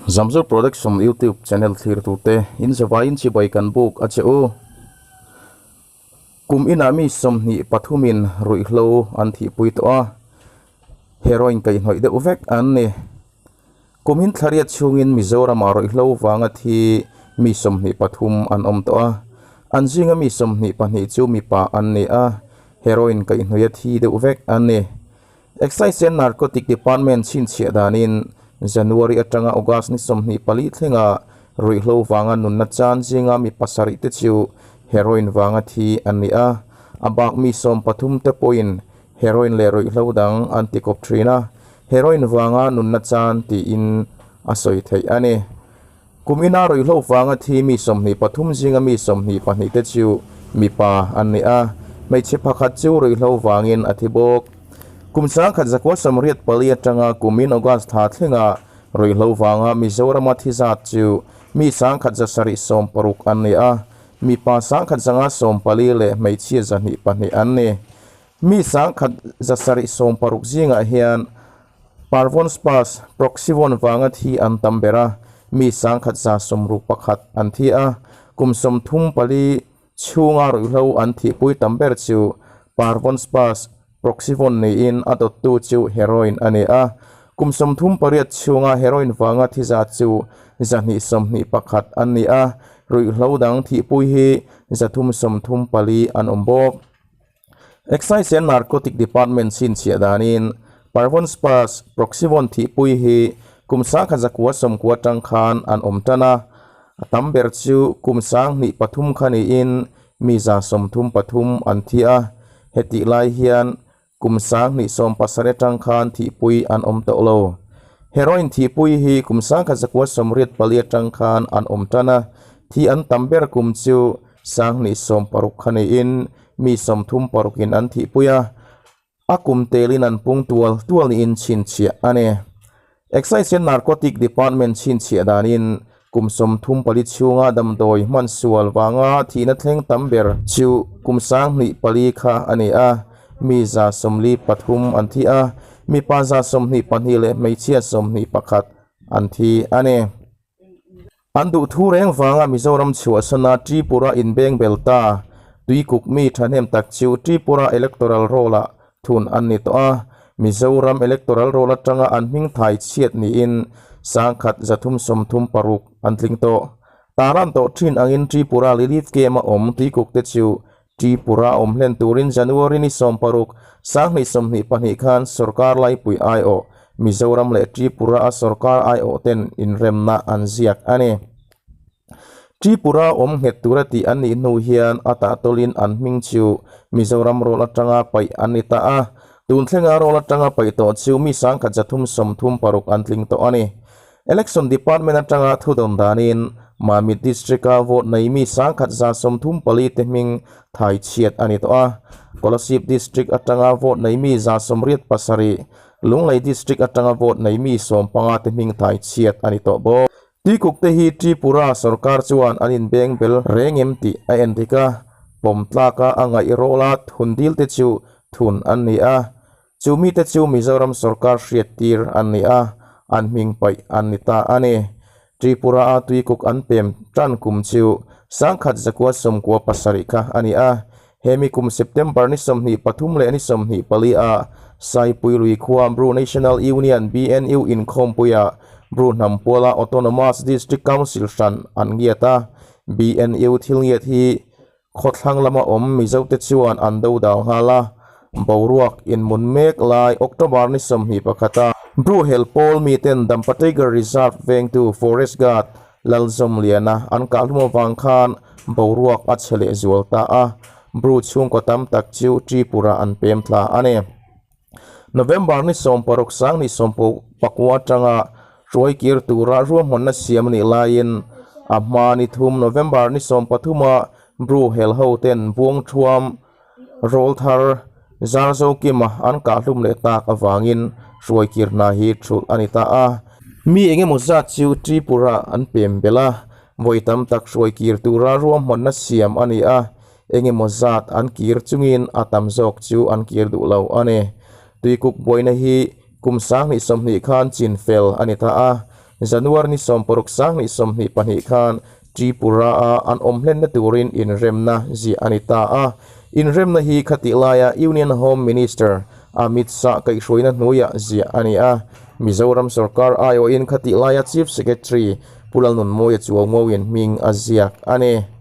Zamzar Production YouTube channel thlir turte in zavaiin chibai kan buk a che u. Kum inah mi 23 in ruihhlo an thihpui tawh a, heroin kaihhnawih deuh vek an ni. Kum in thlariat chhungin Mizoramah ruihhlo vanga thi mi 23 an awm tawh a, an zinga mi 22 chu mipa an ni a, heroin kaihhnawih a thi deuh vek an ni. Excise and Narcotic Department chhinchhiah danin January atanga August ni 24 thlenga ruihhlo vanga nunna chan zinga mi pasarih te chu heroin vanga thi an ni a, a bak mi 13 te pawhin heroin leh ruihhlo dang an ti kawp thin a, heroin vanga nunna chan tiin a sawi theih a ni. Kum ina ruihhlo vanga thi mi 23 zinga mi 22 te chu mipa an ni a, hmeichhe pakhat chu ruihhlo vangin a thi bawk. Kum 1984 atanga kumin August thla thlenga ruihhlo vanga Mizorama thi zat chu mi 1760 an ni a, mipa 1514 leh hmeichhia 202 an ni. Mi 1760 zingah hian Parvon Spas, Proxyvon vanga thi an tam ber a, mi 1161 an thi a, kum 34 chhunga ruihhlo an thihpui tam ber chu Parvon Spas, Proxyvon niin a dawttu chu heroin a ni a, kum 38 chhunga heroin vanga thi zat chu 221 an ni a, ruihhlo dang thihpui hi 334 an awm bawk. Excise and Narcotic Department chhinchhiah danin Parvon Spas, Proxyvon thihpui hi kum 1990 atang khan an awm tan a, a tam ber chu kum 2003 kha niin mi 33 an thi a, hetih lai hian kum 2017 atang khan thihpui an awm tawh lo. Heroin thihpui hi kum 1984 atang khan an awm tan a, thi an tam ber kum chu 2016 kha niin mi 36 in an thihpui a, a kum telin an pung tual tual niin chhinchhiah a ni. Excise and Narcotic Department chhinchhiah danin kum 34 chhunga damdawi hman sual vanga thihna thleng tam ber chu kum 2004 kha a ni a, mi 43 an thi a, mipa 22 leh hmeichhia 21 an thi a ni. An duh thu reng vanga Mizoram chhuahsana Tripura inbeng bel ta, Tuikuk mi thahnem tak chu Tripura Electoral Roll-ah thun an ni tawh a, Mizoram Electoral Roll atanga an hming thai chhiat niin 1336 an tling tawh. Taran tawh thin angin Tripura Relief Camp-a awm Tuikuk te chu Tripura awm hlen turin January ni 16, 2022 khan sorkar laipui aiawh Mizoram leh Tripura a sorkar aiawh ten inremna an ziak a ni. Tripura awm nghet tura tih an nih hnu hian a tahtawlin an hming chu Mizoram roll atanga paih an ni ta a, tun thlenga roll atanga paih tawh chu mi 1336 an tling tawh a ni. Election Department atanga thudawn danin Mamit District-a vote nei mi 1134 te hming thai chhiat a ni tawh a, Kolasib District atanga vote nei mi 87, Lunglei District atanga vote nei mi 15 te hming thai chhiat a ni tawh bawk. Tuikuk te hi Tripura sorkar chuan an inbeng bel reng em tih a en dik a, pawm tlaka a ngaih rawla thun dil te chu thun an ni a, chu mite chu Mizoram sorkar hriat tir an ni a, an hming paih an ni ta a ni. Tripura a Tuikuk an pem tan kum chu 1997 kha a ni a, hemi kum September ni 23 leh ni 24 a Saipui Lui khua Bru National Union BNU inkhawmpuia Bru Hnampuala Autonomous District Council hran an ngiat a, BNU thil ngiat hi khawthlang lama awm Mizote chuan an do dal nghal a, boruak inmun mek lai October ni 21 a Bru hel pawl miten Dampa Tiger Reserve vengtu Forest Guard Lalzawmliana an kah hlum avang khan boruak a che leh zual ta a, Bru chhungkaw tam tak chu Tripura an pem thla a ni. November ni 16 sang ni 14 atanga hruai kir tura ruahmanna siam a nih laiin a hma ni thum November ni 13 a Bru hel ho ten buang thuam rawl thar Zarzo Kima an kah hlum leh tak avangin hruai kir hna hi thulh a ni ta a. Mi engemaw zat chu Tripura an pem belh a, vawi tam tak hruai kir tura ruahmanna siam a ni a, engemaw zat an kir chungin a tam zawk chu an kir duh lo a ni. Tuikuk buaina hi kum 2020 khan chin fel a ni ta a, January ni 60 2022 khan Tripura-a an awm hlenna turin inremna ziah a ni ta a. Inremna hi khatih laia Union Home Minister Amit Shah kaihhruaina hnuaiah ziah a ni a. Mizoram sorkar aiawhin khatih laia Chief Secretary Pu Lalnunmawia Chuaungoin hming a ziak a ni.